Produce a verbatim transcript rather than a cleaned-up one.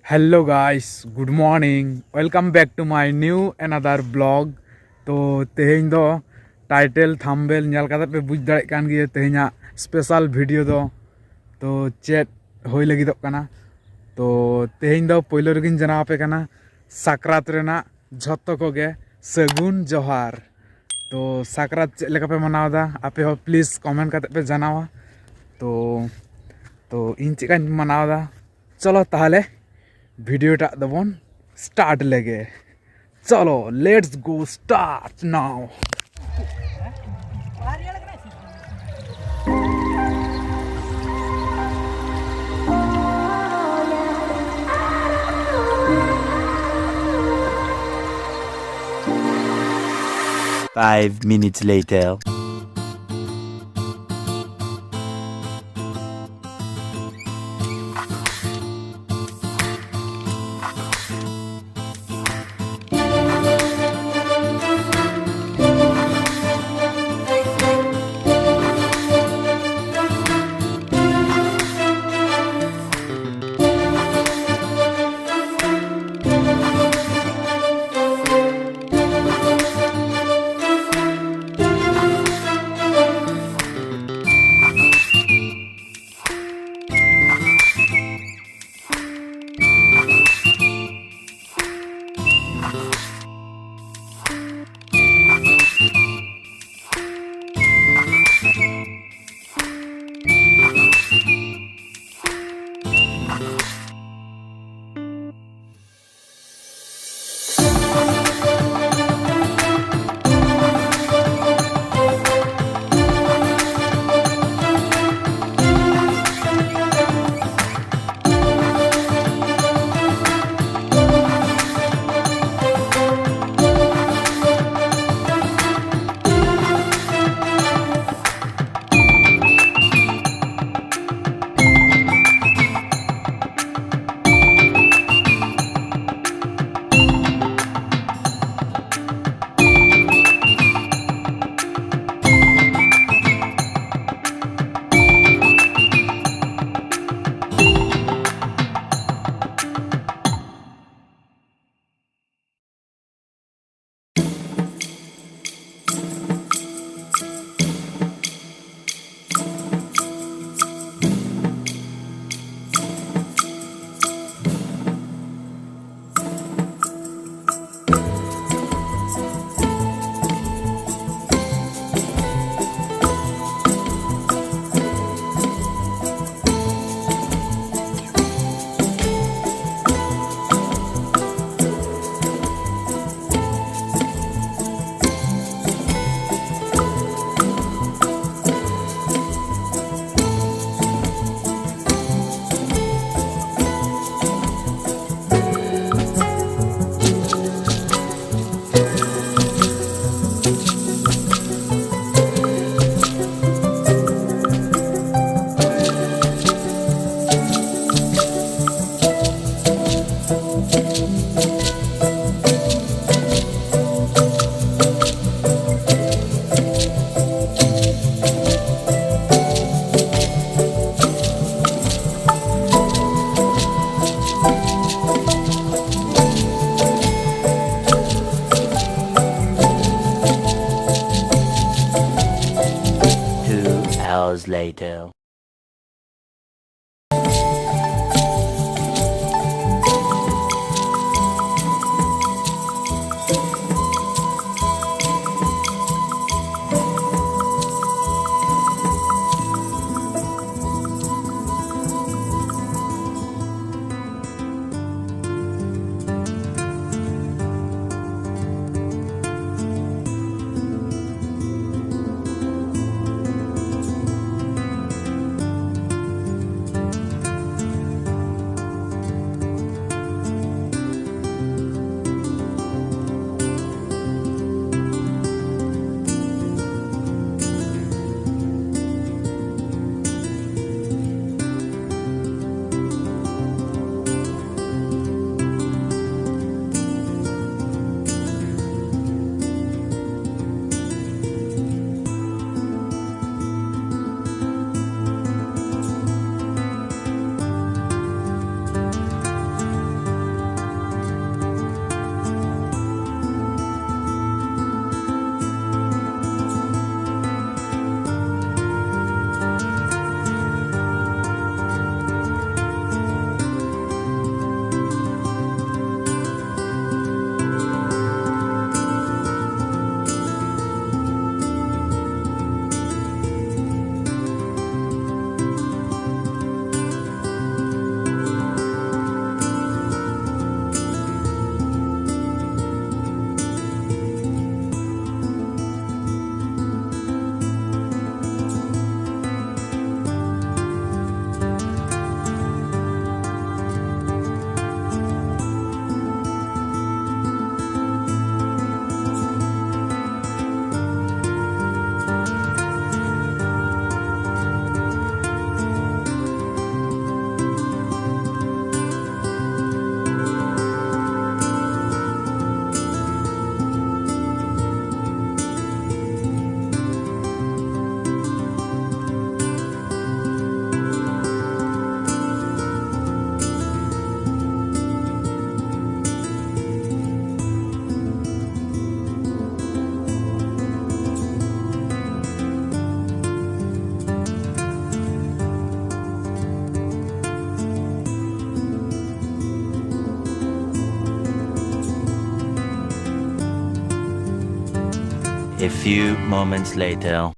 Hello guys, good morning, welcome back to my new another vlog. ᱛᱚ ᱛᱮᱦᱮᱧ ᱫᱚ title thumbnail ᱧᱮᱞ ᱠᱟᱛᱮ ᱯᱮ ᱵᱩᱡᱽ ᱫᱟᱲᱮᱭᱟᱜ ᱠᱟᱱ ᱜᱮᱭᱟ ᱛᱮᱦᱮᱧᱟᱜ special video ᱫᱚ ᱛᱚ ᱪᱮᱫ ᱦᱩᱭ ᱞᱟᱹᱜᱤᱫᱚᱜ ᱠᱟᱱᱟ᱾ ᱛᱚ ᱛᱮᱦᱮᱧ ᱫᱚ ᱯᱳᱭᱞᱳ ᱨᱮᱜᱮᱧ ᱡᱟᱱᱟᱣ ᱟᱯᱮ ᱠᱟᱱᱟ ᱥᱟᱠᱨᱟᱛ ᱨᱮᱱᱟᱜ ᱡᱷᱚᱛᱚ ᱠᱚᱜᱮ ᱥᱟᱹᱜᱩᱱ ᱡᱚᱦᱟᱨ᱾ ᱛᱚ ᱥᱟᱠᱨᱟᱛ ᱪᱮᱫ ᱞᱮᱠᱟ ᱯᱮ ᱢᱟᱱᱟᱣ ᱮᱫᱟ ᱟᱯᱮ ᱦᱚᱸ please comment ᱠᱟᱛᱮ ᱯᱮ ᱡᱟᱱᱟᱣᱟ᱾ ᱛᱚ ᱛᱚ ᱤᱧ ᱪᱮᱫ ᱞᱮᱠᱟᱧ ᱢᱟᱱᱟᱣ ᱮᱫᱟ, ᱪᱚᱞᱚ ᱛᱟᱦᱚᱞᱮ video ᱴᱟᱜ ᱫᱚᱵᱚᱱ start ᱞᱮᱜᱮ᱾ ᱪᱚᱞᱚ, let's go start now. Five minutes later. later. A few moments later.